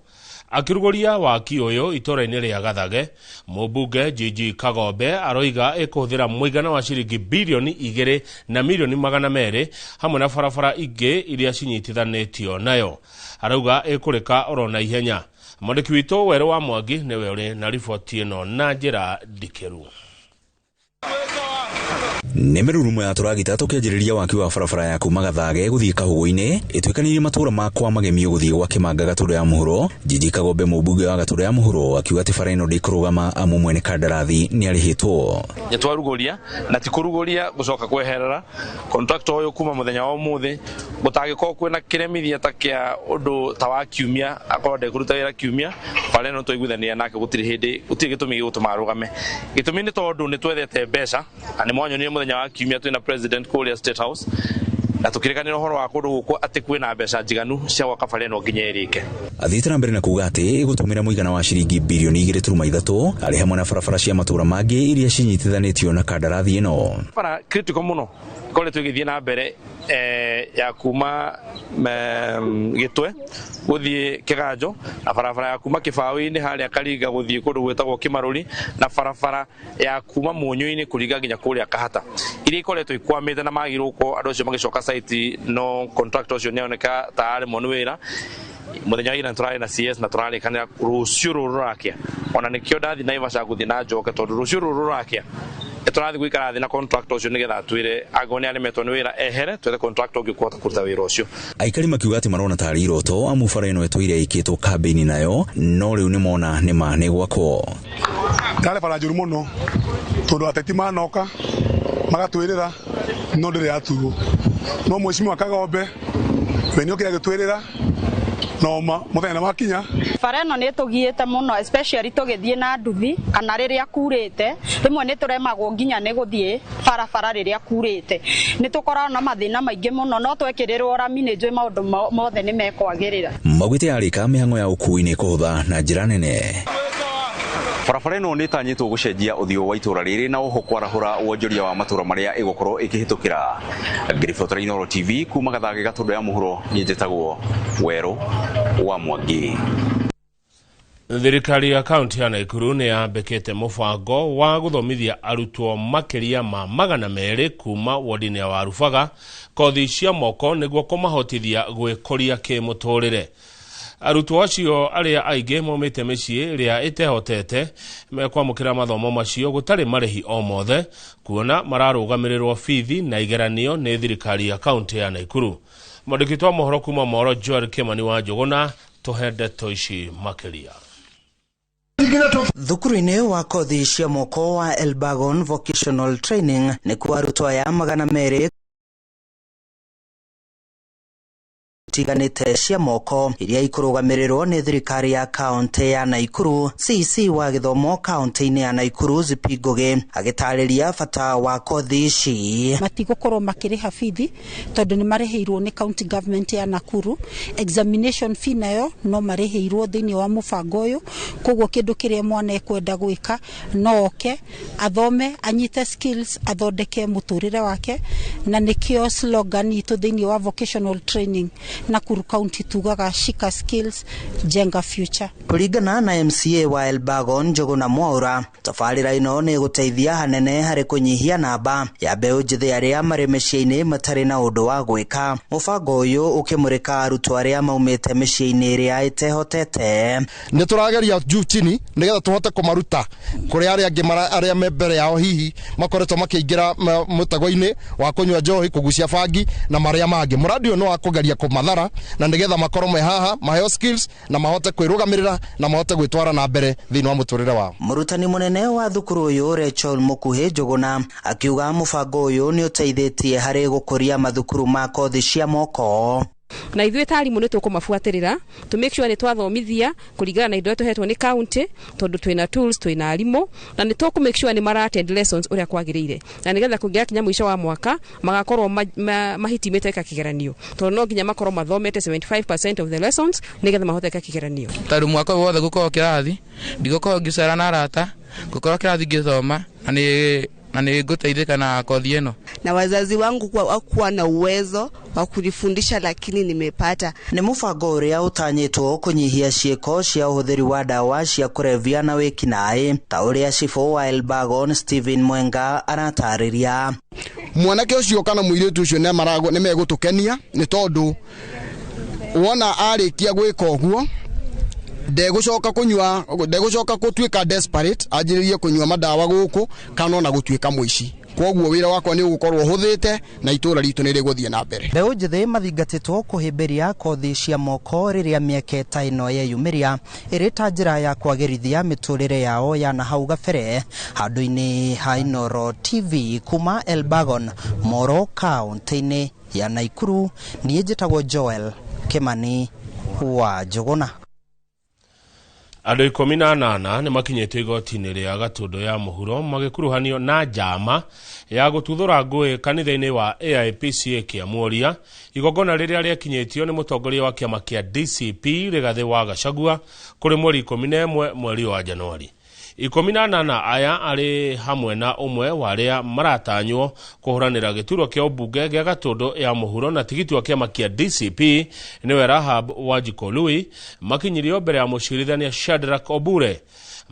Akĩrugũria waki ũyũ itũra-inĩ rĩa Gathage, mũmbunge GG Kagombe aroiga ĩkũhũthĩra mũigana wa ciringi bilioni 2 na milioni 200 hamwe na barabara ingĩ iria cinyitithanĩtio nayo. Arauga ĩkũrĩka oro na ihenya. Mwandĩki witũ Werũ wa Mwangi nĩwe ũrĩ na riboti ĩno na njĩra ndikĩru. Nĩ mĩrurumo ya tũragita tũkĩanjĩrĩria waki wa barabara ya kuma Gathage gũthiĩ Kahũgũ-inĩ ĩtuĩkanĩirie matũra ma kwa Magemio gũthiĩ gwa Kĩmanga Gatũndũ ya mũhuro. GG Kagombe mũmbunge wa Gatũndũ ya mũhuro akiuga atĩ bara ĩno ndĩkũrũgama amu mwene kandarathi nĩarĩhĩtwo. Nĩ twarugũria na ti kũrugũria gũcoka kweherera contractor ũyũ kuma mũthenya wa ũmũthĩ gũtangĩkorwo kwĩna kĩremithia ta kĩa ũndũ ta wa kiumia akorwo ndekũruta wĩra kiumia bara ĩno twaiguithania nake gũtirĩ hĩndĩ gũtirĩ gĩtũmi gĩgũtũma arũgame. Gĩtũmi nĩ tondũ nĩ twethete mbeca na nĩ mwanyonire mũthenya wa kiumia twĩna president kũrĩa State House na tũkĩrĩkanĩra ũhoro wa kũndũ gũkũ atĩ kwĩna mbeca njiganu cia gwaka bara ĩno nginya ĩrĩke. Athiĩte na mbere na kuuga atĩ ĩgũtũmĩra mũigana wa ciringi bilioni 2.3 arĩ hamwe na barabara cia matũra mangĩ iria cinyitithanĩtio na kandarathi ĩno. Bara critical mũno ĩkoretwo ĩgĩthiĩ na mbere ya kuma Gĩtwe gũthiĩ Kĩganjo na barabara ya kuma Kĩbaũ-inĩ harĩa Karinga gũthiĩ kũndũ gwĩtagwo Kĩmarũri na barabara ya kuma Mũnyũ-inĩ kũringa nginya kũrĩa Kahata iria ikoretwo ikwamĩte na magĩrĩirwo gũkorwo andũ acio magĩcoka site no contractor ũcio nĩaroneka ta aremwo nĩ wĩra. Mũthenya wa ira tũrarĩ na CS na tũrarĩkanĩra rũciũ rũrũ rũrakĩa ona nĩkĩo ndathi Naivasha gũthiĩ na njoke tondũ rũciũ rũrũ rũrakĩa tũrathiĩ gũikara thĩ na contractor ũcio nĩgetha atwĩre angĩkorwo nĩ aremetwo nĩ wĩra ehere twethe contractor ũngĩ ũkũhota kũruta wĩra ũcio. Aikari makiuga atĩ marona tarĩ iroto amu bara ĩno ĩtũire ĩkĩtwo kambĩini nayo no rĩu nĩmona nĩma nĩ gwakwo. Ndarĩ bara njũru mũno tondũ ateti manoka magatwĩrĩra no ndĩrĩ yaturwo no mheshimiwa Kagombe we nĩokire agĩtwĩrĩra no mũthenya makinya. Bara ĩno nĩ ĩtũgiĩte mũno especially tũgĩthiĩ na nduthi kana rĩrĩa kurĩte rĩmwe nĩ tũremagwo nginya nĩ gũthiĩ barabara rĩrĩa kurĩte nĩ tũkoragwo na mathĩna maingĩ mũno no twekĩrĩrwo rami nĩ njũĩ maũndũ mothe nĩ mekwagĩrĩra. Maugĩte yarĩka mĩhang'o ya ũkui nĩ kũhũtha na njĩra nene. Barabara ĩno nĩ ĩtanyĩtwo gũcenjia ũthiũ wa itũra rĩrĩ na oho kwarahũra wonjoria wa matũra marĩa ĩgũkorwo ĩkĩhĩtũkĩra. Ngĩribotera Inooro TV kuma Gathage Gatũndũ ya mũhuro, niĩ njĩtagwo Werũ wa Mwangi. Thirikari ya kaunti ya Nakuru nĩ yambĩkĩte mũbango wa gũthomithia arutwo makĩria ma 200 kuma wodi-inĩ ya Warubaga kothi cia moko nĩguo kũmahotithia gwĩkũria kĩmũtũrĩre. Arutwo acio arĩa aingĩ maumĩte mĩciĩ ĩrĩa ĩtehotete mekwamũkĩra mathomo macio gũtarĩ marĩhi o mothe kuona mararũgamĩrĩrwo bithi na igeranio nĩ thirikari ya kaunti ya Nakuru. Mwandĩki wa mohoro kuma Mohoro Joel Kĩmani wa Njũgũna tũhe ndeto ici makĩria. Thukuru-inĩ wa kothi cia moko wa Elbagon Vocational Training nĩkuo arutwo aya 200 tiganĩte cia moko iria ikũrũgamĩrĩrwo nĩ thirikari ya kaunti ya Nakuru. CEC wa gĩthomo kaunti-inĩ ya Nakuru Zipi Ngugi agĩtarĩria bata wa kothi ici. Matigũkorwo makĩrĩha bithi tondũ nĩ marĩhĩirwo nĩ county government ya Nakuru. Examination fee nayo no marĩhĩirwo thĩinĩ wa mũbango ũyũ, koguo kĩndũ kĩrĩa mwana ekwenda gwĩka no oke athome anyite skills athondeke mũtũrĩre wake, na nĩkĩo slogan itũ thĩinĩ wa vocational training Nakuru County tugaga shika skills jenga future. Kuringana na MCA wa Elbagon Njuguna Mwaura, tabarĩra ĩno nĩ ĩgũteithia hanene harĩ kũnyihia namba ya mbeũ njĩthĩ arĩa marĩ mĩciĩ-inĩ matarĩ na ũndũ wa gwĩka. Mũbango ũyũ ũkĩmũrĩka arutwo arĩa maumĩte mĩciĩ-inĩ ĩrĩa ĩtehotete. Nĩ tũrageria juu chini nĩgetha tũhote kũmaruta kũrĩ arĩa angĩ arĩa me mbere yao hihi makoretwo makĩingĩra mũtego-inĩ wa kũnyua njohi, kũgucia bangi na marĩa mangĩ. Mũradi ũyũ nĩ wa kũgeria kũmathara na nĩgetha makorwo me haha maheo skills na mahote kwĩrũgamĩrĩra na mahote gwĩtwara na mbere thĩinĩ wa mũtũrĩre wao. Mũrutani mũnene wa thukuru ũyũ Rachel Mũkuhĩ Njuguna akiuga mũbango ũyũ nĩ ũteithĩtie harĩ gũkũria mathukuru ma kothi cia moko. Na ithuĩ ta arimũ nĩ tũkũmabuatĩrĩra to make sure nĩ twathomithia kũringana na indo iria tũhetwo nĩ county, tondũ twĩna tools, twĩna arimũ, na nĩ tũkũ make sure nĩ mara attend lessons ũrĩa kwagĩrĩire, na nĩgetha kũngĩgakinya mũico wa mwaka magakorwo mahitimĩte ka kĩgeranio, tondũ no nginya makorwo mathomete 75% of the lessons nĩgetha mahote ka kĩgeranio. Tondũ mwaka wothe gũkorwo kĩrathi ndigũkorwo ngĩcera na arata, ngũkorwo kĩrathi ngĩthoma na nĩ ngũteithĩka na kothi ĩno. Na wazazi wangu hawakuwa na uwezo wa kunifundisha, lakini nimepata. Nĩ mũbango ũrĩa ũtanyĩtwo kũnyihia ciĩko cia ũhũthĩri wa ndawa cia kũrebia na wĩkinaĩ, ta ũrĩa cibũ wa Elbagon Stephen Mwenga aratarĩria. Mwanake ũcio kana mũirĩtu ũcio nĩ megũtũkenia nĩ tondũ wona arĩkia gwĩka ũguo ndegũcoka kũnyua, ndegũcoka gũtuĩka desperate anjĩrĩrie kũnyua madawa gũkũ kana ona gũtuĩka mũici. Kwoguo wĩra wakwa nĩ ũgũkorwo ũhũthĩte na itũra ritũ nĩ rĩgũthiĩ na mbere. Mbeũ njĩthĩ mathingatĩtwo kũhĩmbĩria kothi cia moko rĩrĩa mĩeke ta ĩno yeyumĩria ĩrĩ ta njĩra ya kwagĩrithia mĩtũrĩre yao ya na hau gabere. Handũ-inĩ ha Inooro TV kuma Elbagon, Moro, kaũntĩ-inĩ ya Nakuru, niĩ njĩtagwo Joel Kimani wa Njuguna. Andũ 18 nĩ makinyĩtio igoti-inĩ rĩa Gatũndũ ya mũhuro magĩkuruhanio na njama ya gũtuthũra ngũĩ kanitha-inĩ wa AIPCA Kĩamuoria, igongona rĩrĩa rĩakinyĩtio nĩ mũtongoria wa kĩama kĩa DCP Rigathĩ wa Gachagua kũrĩ mweri 11 mweri wa Januari. 18 aya arĩ hamwe na ũmwe wa arĩa maratanywo kũhũranĩra gĩturwa kĩa ũmbunge gĩa Gatũndũ ya mũhuro na tigiti wa kĩama kĩa DCP nĩwe Rahab Wanjikolui makinyirio mbere ya mũcirithania Shadrack Obure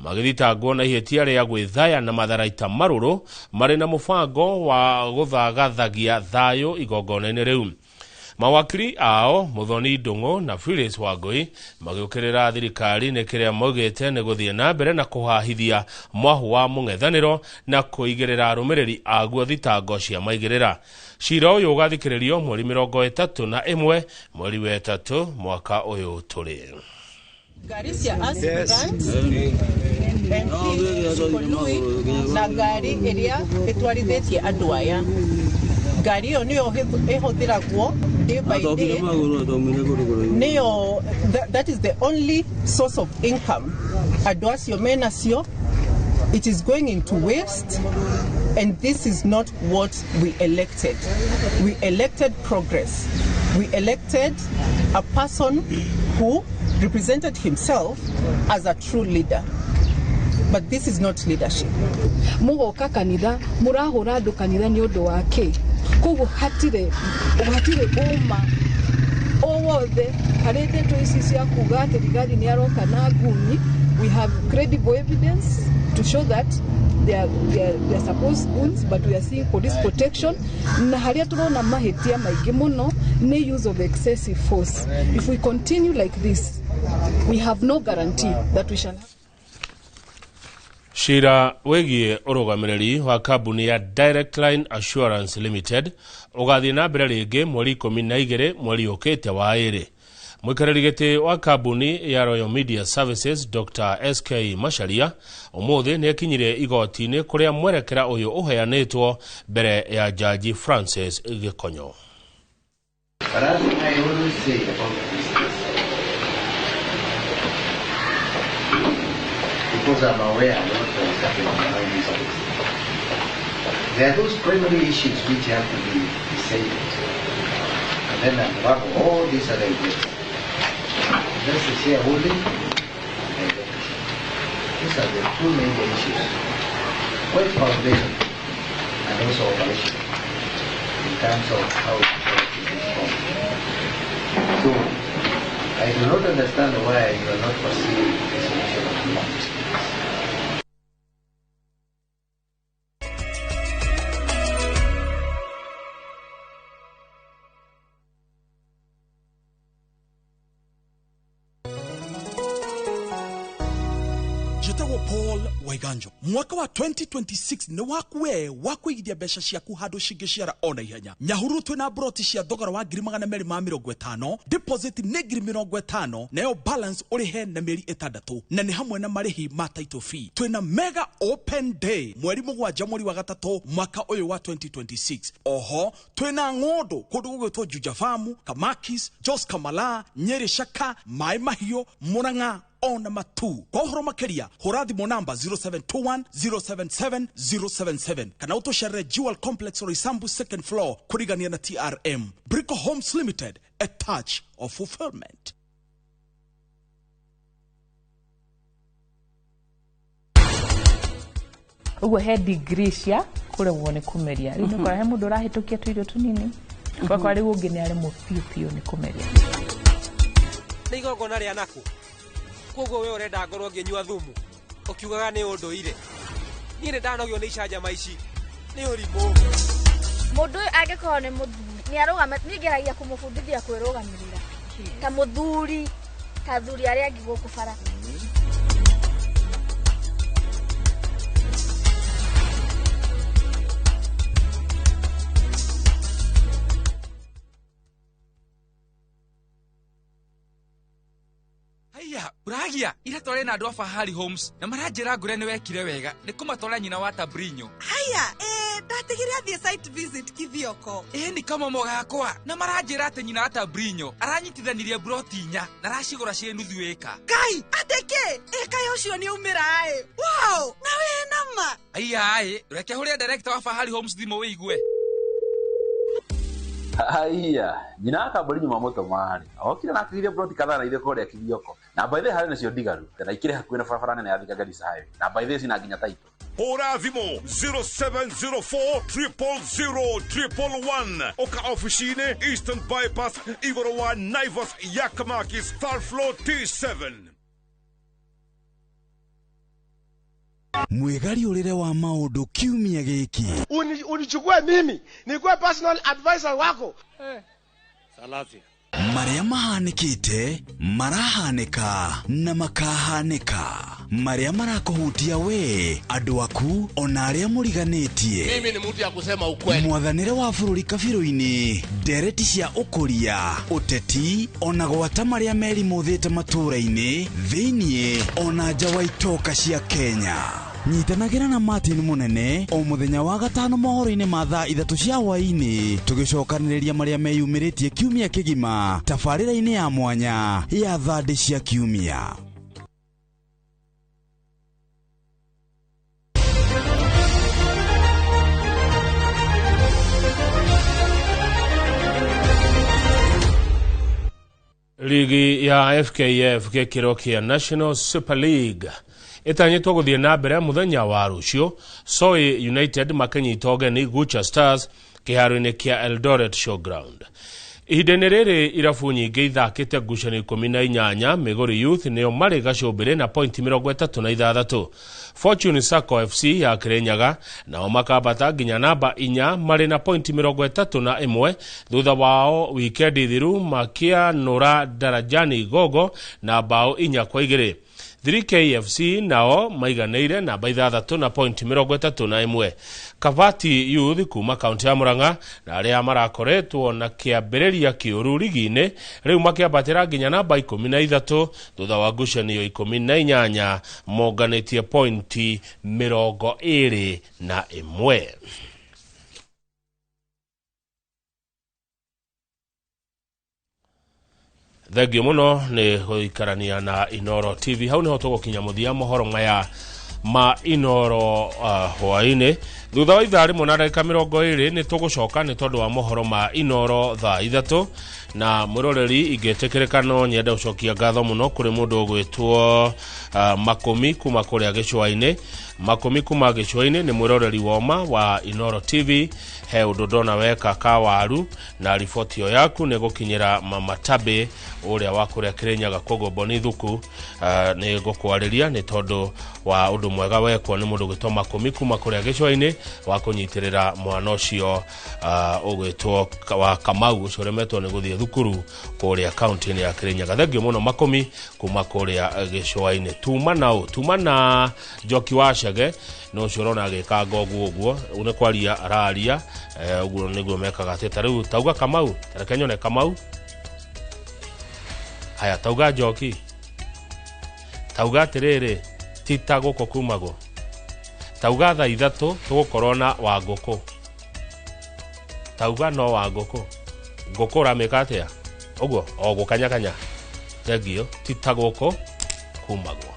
magĩthitangwo na ihĩtia rĩa gwĩthaya na matharaita marũrũ marĩ na mũbango wa gũthagathagia thayũ igongona-inĩ rĩu. Mawakiri ao Muthoni Ndung'u na Phyllis Wangui magĩũkĩrĩra thirikari nĩ kĩrĩa maugĩte nĩ gũthiĩ na mbere na kũhahithia mwahu wa mũng'ethanĩro na kũigĩrĩra arũmĩrĩri aguo thitango cia maigĩrĩra. Cira ũyũ ũgathikĩrĩrio mweri 31 mweri wa 3 mwaka ũyũ tũrĩ. Ngari cia aspirant MP na ngari ĩrĩa ĩtwarithĩtie andũ aya, ngari ĩyo nĩyo ĩhũthĩragwo day by day, nĩyo that is the only source of income andũ acio menacio. It is going into waste, and this is not what we elected. We elected progress. We elected a person who represented himself as a true leader. But this is not leadership. Mugoka kanitha murahura andu kanitha ni undu wake, koguo hatire uma o wothe harĩ ndeto ici cia kuga atĩ Rigathi nĩ aroka na nguni. We have credible evidence to show that they are supposed goons, but we are seeing police protection na haria turona mahitia maingi muno ni use of excessive force. If we continue like this, we have no guarantee that we shall have. Cira wĩgiĩ ũrũgamĩrĩri wa kambuni ya Direct Line Assurance Limited ũgathiĩ na mbere rĩngĩ mweri 12 mweri ũkĩte wa ĩrĩ. Mũikarĩri gĩtĩ wa kambuni ya Royal Media Services Dr. SK Macharia ũmũthĩ nĩ akinyire igoti-inĩ kũrĩa mwerekera ũyũ ũheanĩtwo mbere ya Jaji Francis Gĩkonyo. But as I always say about business, because I'm aware of what is happening in my business, there are those primary issues which have to be decided, and then unravel all these other issues. That's the shareholding and directorship. These are the two major issues, quite foundation and also operation in terms of how it is formed. So do not understand why you are not pursuing the solution of these disputes. Njĩtagwo Paul Waiganjo. Mwaka wa 2026 nĩ waku we wa kũigithia mbeca ciaku handũ cingĩciara ona ihenya. Nyahururu twĩna broti cia thogora wa 250,000, deposit nĩ 50,000, nayo balance ũrĩhe na mĩeri 6, na nĩ hamwe na marĩhi ma title fee. Twĩna mega open day mweri 7 mweri wa 3 mwaka ũyũ wa 2026. Oho twĩna ng'ũndũ kũndũ gũgwĩtwo Juja Farm, Kamakis, Jos Kamala, Nyeri Shaka, Maĩ Mahiũ, Murang'a ona matu. Kwa ũhoro makĩria hũra thimũ namba 0721 077 077 kana ũtũcerere Jewel Complex Roysambu second floor kũrigania na TRM. Brico Homes Limited, a touch of fulfillment. Ũguo he degree cia kũremwo nĩ kũmeria. Rĩu nĩũkora he mũndũ ũrahĩtũkia tũirio tũnini, ũgakora rĩu ũngĩ nĩ aremwo biũ biũ nĩ kũmeria. Nĩ igongona rĩa nakũ? Koguo we ũrenda ngorwo ngĩnyua thumu ũkiugaga nĩ ũndũire. Niĩ nĩ ndanogio nĩ icanjama ici, nĩ ũrimũ. Mũndũ ũyũ angĩkorwo nĩ mũthuri nĩ arũgame, niĩ ngeragia kũmũbundithia kwĩrũgamĩrĩra ta mũthuri, ta athuri arĩa angĩ gũkũ bara. Haiya, Uragia, ira tware na andũ a Fahari Homes na maranjĩra ngũre nĩ wekire wega nĩ kũmatwara nyina wa Tabrinyo. Haya, ndatigire athiĩ site visit Kithioko. Nĩ kamomo gakwa na maranjĩra atĩ nyina wa Tabrinyo aranyitithanirie broti 4 na aracigũra ciĩ nuthu ĩka. Kai, atĩ kĩ? Kaĩ ũcio nĩ aumĩra ĩ. Wow, na wĩ nama. Haiya ĩ, reke hũrĩre director wa Fahari Homes thimũ wĩigue. Haiya, nyina wa Kaburi nyuma mũtũmarĩ okire na akĩgiria broti kadhaa na ithuĩ kũrĩa Kithioko, na by the way harĩ nacio ndigaru na ikĩrĩ hakuhĩ na barabara nene ya Thika Garissa Highway, na by the way cina nginya title. Hũra thimũ 0704 000 111 ũka ofici-inĩ Eastern Bypass igũrũ wa Naivas ya Kamakis third floor T7. Mwĩgariũrĩre wa maũndũ kiumia gĩkĩ. Unichukue mimi nikuwe personal advisor wako. Salasia. Marĩa mahanĩkĩte, marahanĩka na makahanĩka. Marĩa marakũhutia we, andũ aku, ona arĩa mũriganĩtie. Mimi ni mtu ya kusema ukweli. Mwathanĩre wa bũrũri kabirũ-inĩ, ndereti cia ũkũria, ũteti, ona gwata marĩa merimũthĩte matũũra-inĩ, thĩiniĩ, ona nja wa itoka cia Kenya. Nyitanagĩra na Martin Mũnene o mũthenya wa gatano mohoro-inĩ ma thaa 3 cia hwaĩ-inĩ, tũgĩcokanĩrĩria marĩa meyumĩrĩtie kiumia kĩgima tabarĩra-inĩ ya mwanya ya thandĩ cia kiumia. Ligi ya FKF gĩkĩro kĩa National Super League ĩtanyĩtwo gũthiĩ na mbere mũthenya wa rũciũ, Soy United makĩnyita ũgeni Gucha Stars kĩharo-inĩ kĩa Eldoret Showground. Ihinda-inĩ rĩrĩ irabu nyingĩ ithakĩte ngucanio 18, Migori Youth nĩo marĩ gacũmbĩrĩ na pointi 36. Fortune Sacco FC ya Kirinyaga nao makambata nginya namba 4 marĩ na pointi 31, thutha wao wikendi thiru makĩanũra Darajani Gogo na bao 4-2. 3KFC nao maiganĩire namba 6 na pointi 31. Kavati Youth kuma kaunti ya Murang'a na arĩa marakoretwo na kĩambĩrĩria kĩũru rigi-inĩ rĩu makĩambatĩra nginya namba 13 thutha wa ngucanio 18 monganĩtie pointi 21. Thengio mũno nĩ gũikarania na Inoro TV. Hau nĩho tũgũkinya mũthia mohoro maya Ma Inoro hwaĩ-inĩ thutha wa ithaa 1 na ndagĩka 20 nĩ tũgũcoka nĩ tondũ wa mohoro ma Inoro thaa 3. Na mwĩroreri, ingĩtĩkĩrĩka no nyende gũcokia ngatho mũno kũrĩ mũndũ ũgwĩtwo Makũmi kuma kũrĩa gĩcũa-inĩ. Makũmi kuma gĩcũa-inĩ nĩ mwĩroreri woma wa Inoro TV. He ũndũ ndona weka kawaru na riboti ĩyo yaku nĩ gũkinyĩra Mama Tabe ũrĩa wa kũrĩa Kĩrĩnyaga. Koguo Boni Thuku, nĩ ngũkwarĩria nĩ tondũ wa ũndũ mwega wekwo nĩ mũndũ ũgwĩtwo Makũmi kuma kũrĩa gĩcũa-inĩ wa kũnyitĩrĩra mwana ũcio ũgwĩtwo wa Kamau, ũcio ũremetwo nĩ gũthiĩ thukuru kũrĩa kaunti-inĩ ya Kĩrĩnyaga. Thengio mũno, Makũmi kuma kũrĩa gĩcũa-inĩ. Tuma na ũ tuma na Njoki wa Cege no ũcio ũrona agĩkanga ũguo ũguo nĩ kwaria araria, ũguo nĩguo mekaga atĩ ta rĩu tauga Kamau, reke nyone Kamau. Haya, tauga Njoki, tauga atĩrĩrĩ, ti ta gũkũ kumagwo, tauga thaa 3 tũgũkorwo na wa ngũkũ, tauga no wa ngũkũ. Ngũkũ ũramĩka atĩa ũguo o gũkanyakanya? Thengio, ti ta gũkũ kumagwo.